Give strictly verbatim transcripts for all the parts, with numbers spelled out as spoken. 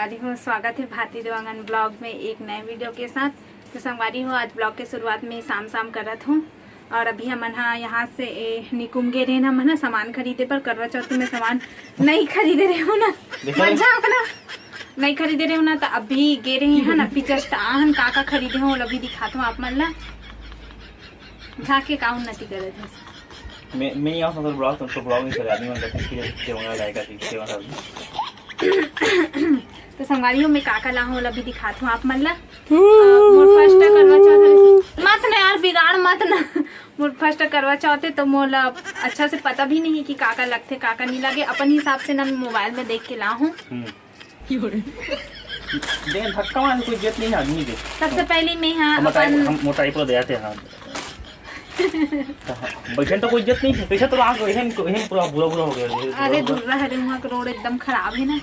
संगवारी हो, स्वागत हे भारती देवांगन ब्लॉग में एक नए वीडियो के साथ। तो संगवारी हो, आज ब्लॉग के शुरुआत में शाम शाम करत हूँ और अभी हमन हा यहाँ से ए, निकुम गे रहेन, हमन हा सामान खरीदे बर। करवा चौथ में सामान नहीं खरीदे रहे हो ना, देखो। मजाक ना, नहीं खरीदे रहे हो ना, तो अभी गे रहे हैं ना, अभी जस्ट आहन का का खरीदे हो, अभी दिखात हूँ आप मन ला। झाके का उन्नति करत है। मैं मैं यहाँ पर ब्लॉग तुमको ब्लॉग नहीं चला नहीं मतलब किसी के होने लायक है किसी के मतलब। तो संगवारी हो, मैं का का लाहूँ, ओला भी दिखात हूँ आप मन ला। अ, मोर फर्स्ट करवा चौथ है। मत ना यार, बिगाड़ मत ना। मोर फर्स्ट करवा चौथ है, तो मोला अच्छा से पता भी नहीं कि का का लगथे, का का नहीं लगे। अपन हिसाब से ना मोबाइल में देख के लाहूँ। हम्म। दे धक्का मार, कोई इज्जत नहीं है आदमी के। सबसे पहले मैं हाँ हम अपन हम मोटाई पर दे आते हैं। बैठन तो कोई इज्जत नहीं है, पैसा तो आग एहन एहन पूरा बुरा बुरा हो गया। अरे दूर रह रे, वहाँ का रोड एकदम खराब है ना।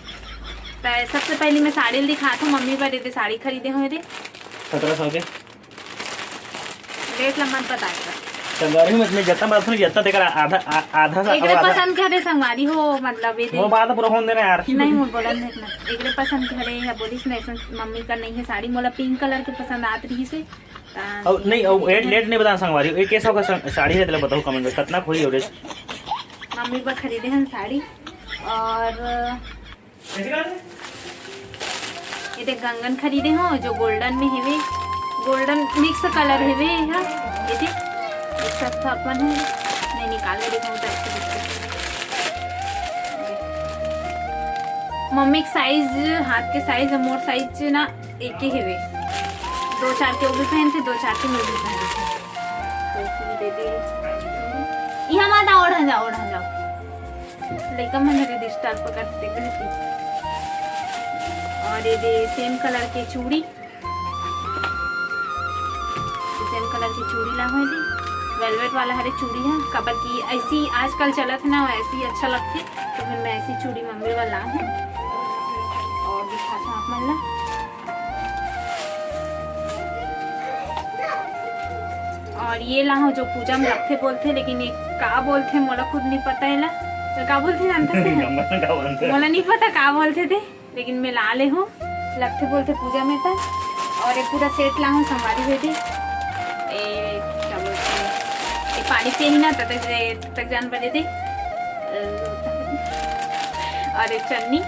तो सबसे पहले मैं साड़ी दिखात हूँ, मम्मी बर एदे साड़ी खरीदे हूँ एदे। सत्रह सौ के। रेट ला मत बताएगा। संगवारी में मैं जितना बात सुनी, जितना देकर आधा आ- आधा सा एकरे आधा। पसंद के हरे संगवारी हो, मतलब ये वो दे। बात पूरा होने देना यार। नहीं, मोर बोलन देख ना, एकरे पसंद के हरे या बोलिस ना, ऐसा मम्मी का नहीं है साड़ी, मोला पिंक कलर के पसंद आत रही से। अब नहीं, अब एट लेट नहीं बताना संगवारी, एक कैसा का सं- साड़ी है, तेला बताओ कमेंट में कितना खोई एवरेज। मम्मी बर खरीदे हैं साड़ी और ये देख कंगन खरीदे हो जो गोल्डन में हेवे, गोल्डन मिक्स कलर हेवे। हाँ, ये देख, एक साथ तो अपन है नहीं निकाल के दिखाऊं तो ऐसे दिखते। मम्मी के साइज, हाथ के साइज और मोर साइज ना एक ही हेवे। दो चार के वो भी पहनते, दो चार के मैं भी पहनते। तो इसलिए दे दे। यहाँ मत आओ, ओढ़ा जाओ, ओढ़ा जाओ। लइका मन हरे डिस्टर्ब करते कहती। और ये दे सेम कलर के चूड़ी, सेम कलर के चूड़ी ला हुए दे, वेलवेट वाला हरे चूड़ी है, काबर की ऐसी आजकल चलत है ना, वैसी अच्छा लगथे, तो फिर मैं ऐसी चूड़ी मम्मी वाला ला हूँ। और दिखाता हूँ आप मन ला। और ये लाहूं जो पूजा में लगथे बोलथे, लेकिन ये का बोलथे मोला खुद नहीं पता एला। तो का बोलथे जानता है? मोला नहीं पता का बोलथे थे, लेकिन मैं ला ले हूँ, लगथे बोलथे पूजा में तो। और ये पूरा सेट लाहूं संगवारी हो दे। ए, क्या बोलते हैं? ये पानी पिए ही ना, तब तक, तब तक जान बजे दे। और ये चन्नी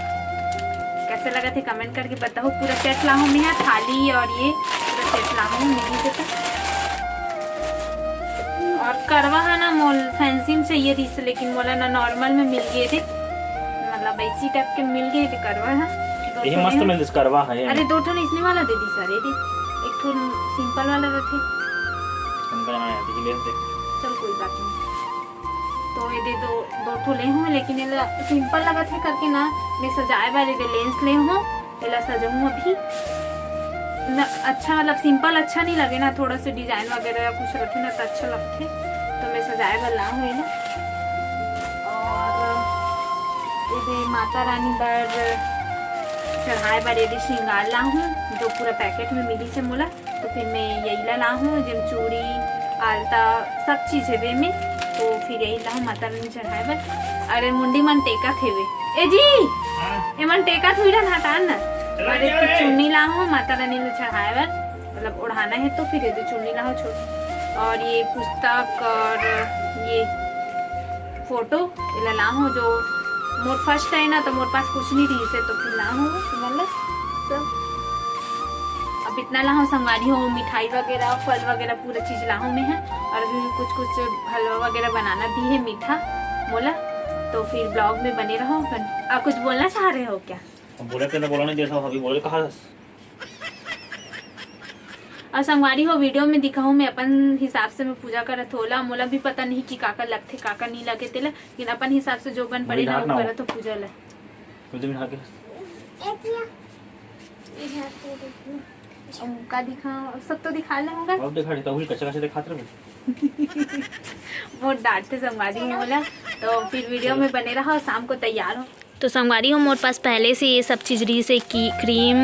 कैसे लगा थे कमेंट करके बताओ। पूरा सेट लाहूं मैं यहाँ, थाली और ये पूरा सेट लाहूं मिली से तो। और करवा है ना मोल फैंसी में चाहिए थी, लेकिन मोला ना नॉर्मल में मिल गए थे, मतलब ऐसी टाइप के मिल गए थे करवा है। ये मस्त मिल करवा है। अरे दो ठो इसने वाला दे दी सर, ये दे। एक ठो सिंपल वाला रखे। चल कोई बात नहीं। तो ये दे दो, दो ठो ले हूँ, लेकिन ये सिंपल लगत है करके ना मैं सजाए वाले दे लेंस ले हूँ। एला सजहूँ अभी। न, अच्छा, मतलब सिंपल अच्छा नहीं लगे ना, थोड़ा सा डिजाइन वगैरह या कुछ रखे ना तो अच्छा लगथे। तो मैं सजाए बर लाहूँ एला। और ये दे माता रानी बर चढ़ाए बर ये दे श्रृंगार लाहूँ, जो पूरा पैकेट में मिली से मोला। तो फिर मैं यही ला लाहूँ, जिम चूड़ी, आलता, सब चीज है वे में। तो फिर यही लाहूँ माता रानी चढ़ाए बर। अरे मुंडी मन टेका थे वे। ए जी, हाँ। ए मन टेका थुई रहन हटान ना। अरे अरे ये चुन्नी लाहूँ माता रानी ला चढ़ाए बर, मतलब ओढ़ाना है तो फिर ये दे चुन्नी लाहूँ छोटी। और ये पुस्तक और ये फोटो एला लाहूँ जो मोर फर्स्ट है ना, तो मोर पास कुछ नहीं रही से, तो फिर लाहूँ मतलब सब। अब इतना लाहूँ संगवारी हो, मिठाई वगैरह, फल वगैरह पूरा चीज लाहूँ मैं है। और अभी कुछ कुछ हलवा वगैरह बनाना भी है मीठा मोला, तो फिर ब्लॉग में बने रहो। आप कुछ बोलना चाह रहे हो क्या? अब बोले के ना बोला नहीं जैसा अभी बोले कहा। और संगवारी हो, वीडियो में दिखाऊँ मैं अपन हिसाब से मैं पूजा करत होला, मोला भी पता नहीं कि काका लगथे काका नहीं लगे तेला, लेकिन अपन हिसाब से जो बन पड़े ना वो करत हो पूजा ला। का दिखा, सब तो दिखा ले होगा। अब दिखा देता हूँ, कच्चा कच्चा दिखाते रहो। वो डांटते संगवारी हो मोला, तो फिर वीडियो में बने रहो, शाम को तैयार हो। तो संगवारी हो, मोर पास पहले से ये सब चीज रहिस हे कि क्रीम,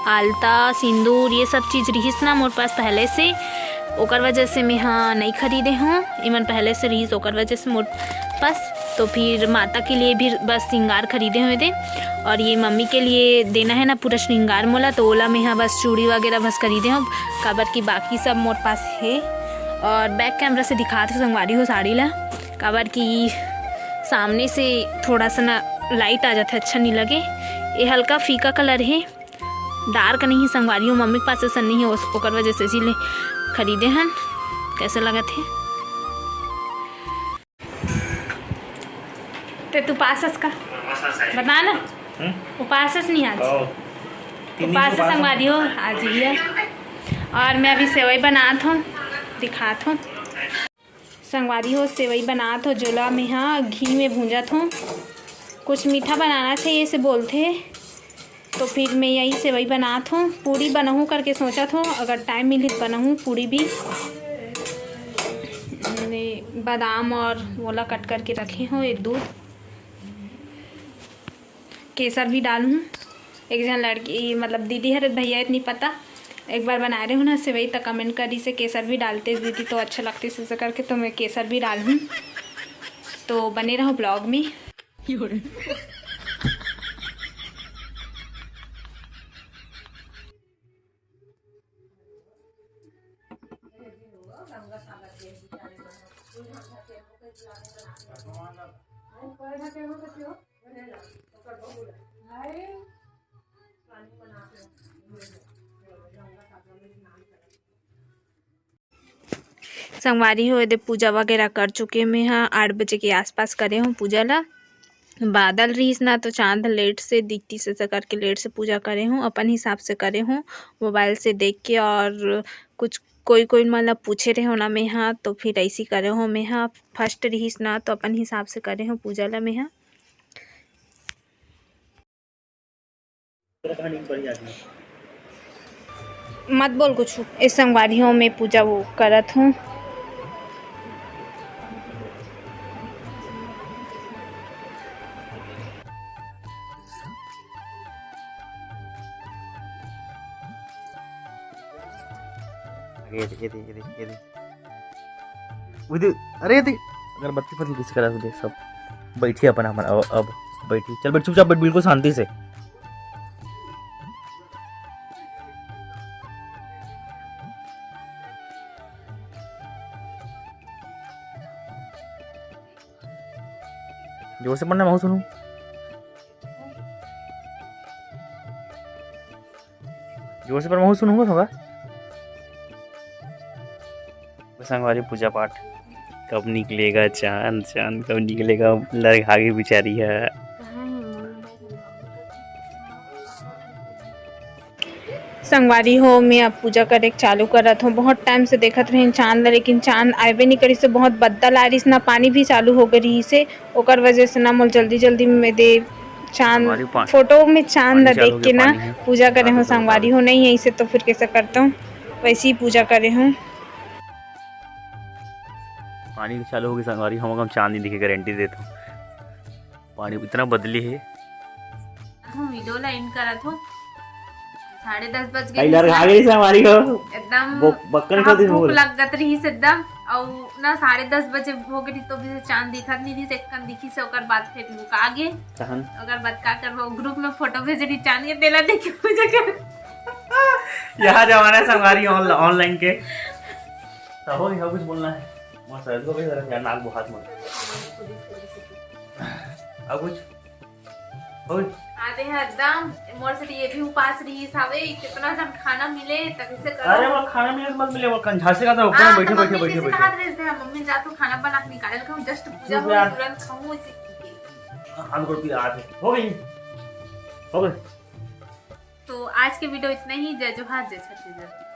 आलता, सिंदूर, ये सब चीज रहिस ना मोर पास पहले से, ओकर वजह से मैं हा नहीं खरीदे हूँ। इमन पहले से रहिस, ओकर वजह से मोर पास। तो फिर माता के लिए भी बस श्रृंगार खरीदे हुए थे। और ये मम्मी के लिए देना है ना पूरा श्रृंगार मोला, तो ओला मैं हा बस चूड़ी वगैरह बस खरीदे हूँ, काबर कि बाकी सब मोर पास है। और बैक कैमरा से दिखात हूँ संगवारी हो साड़ी ला, काबर कि सामने से थोड़ा सा ना लाइट आ जाता है, अच्छा नहीं लगे। ये हल्का फीका कलर है, डार्क नहीं संगवारी हो, मम्मी के पास ऐसा नहीं है, ओकर वजह से इसीलिए खरीदे हन। कैसे लगत है? ते तू पास हस का? बता ना। हम्म? उपास हस नहीं आज? ओ, तीन दिन उपास से उपास संगवारी हो, आज ही है। और मैं अभी सेवई बनात हूँ, दिखात हूँ। संगवारी हो, सेवई बनात हो, जोला में हा घी में भूंजत हो। कुछ मीठा बनाना चाहिए, इसे बोलते हैं। तो फिर मैं यही सेवई बनात हूँ, पूरी बनाहूँ करके सोचत हूँ, अगर टाइम मिली तो बनाहूँ पूरी भी। मैंने बादाम और वोला कट करके रखे हो, ये दूध, केसर भी डालूँ। एक जन लड़की, मतलब दीदी हर भैया इतनी पता, एक बार बनाए रहे हो ना सेवई, तो कमेंट करी से केसर भी डालते दीदी, तो अच्छा लगते से करके, तो मैं केसर भी डालूँ। तो बने रहो ब्लॉग में। संगवारी हो, एदे पूजा वगैरह कर चुके, मैं हा आठ बजे के आसपास करे हूँ पूजा ला। बादल रहिस ना, तो चांद लेट से दिखती से करके लेट से पूजा करे हूँ, अपन हिसाब से करे हूँ, मोबाइल से देख के। और कुछ कोई कोई मतलब पूछे रहे हो ना मैं हा, तो फिर ऐसी करे हूँ मैं हा। फर्स्ट रहिस ना, तो अपन हिसाब से करे हूँ पूजा ला मैं हा। मत बोल कुछ। ए संगवारी हो, मैं पूजा वो करत हूँ। ये दे, ये दे, ये दे, ये दे। वो दे, अरे दे, अगरबत्ती पत्ती किसी कलर से दे, सब बैठी अपन, अपन, अब, अब बैठी, चल बैठ, चुपचाप बैठ, बिल्कुल शांति से। जोर से पढ़ना, मैं सुनूं। जोर से पढ़, मैं सुनूंगा थोड़ा। संगवारी पूजा पाठ, कब निकलेगा चांद, चांद कब निकलेगा, लड़का के बिचारी है। संगवारी हो, मैं अब पूजा करे के चालू करत हूँ। बहुत टाइम से देखत रहिन चांद ला, लेकिन चांद आबे नहीं करिस, तो बहुत बदल आ रहिस ना, पानी भी चालू हो गए रहिस से, ओकर वजह से ना मोर जल्दी जल्दी में दे चांद, संगवारी पा-, फोटो में चांद पानी ला चालू देख हो के गया, ना पानी है। पूजा करे हाँ, हूँ। तो संगवारी हो, नहीं ऐसे तो फिर कैसे करता हूँ, वैसे ही पूजा करे हूँ। पानी चालू हो गया संगवारी, हम चांद नहीं दिखे, गारंटी देता हूँ। पानी इतना बदली है। हम वीडियो ला एंड करत हो, साढ़े दस बज गए कई लड़का आ गई से हमारी हो। एकदम वो बक्कन हाँ, कर दिन भूख बोल। लग गत रही से एकदम। और ना साढ़े दस बजे हो गई तो भी चांद दिखत नहीं थी, से कन दिखी से ओकर बाद फिर लुका गे। चांद। ओकर बाद का करबो, ग्रुप में फोटो भेजे रही चांद के, तेला देख के पूजा कर। यहाँ जमाना है संगवारी ऑन-, ऑनलाइन के। तो हो गया, कुछ बोलना है? मैं सर को भी जरा ध्यान नाक बुहात मत। अब कुछ? ओए। आते हैं एकदम, मोर से ये भी उपास रही सावे, कितना जन खाना मिले, तभी से करो। अरे, वो खाना मिले मत मिले, वो कंझासे का था, ऊपर हाँ, बैठे, तो बैठे, मम्मी बैठे, जैसे बैठे। कहा था, जैसे मम्मी जा तो खाना बना के निकाल के हम just पूजा चुप हो, यार। तुरंत खाऊं इसे। हम को पी आज हो गई, हो गई। तो आज के वीडियो इतना ही। जय जोहार, जय छत्तीसगढ़।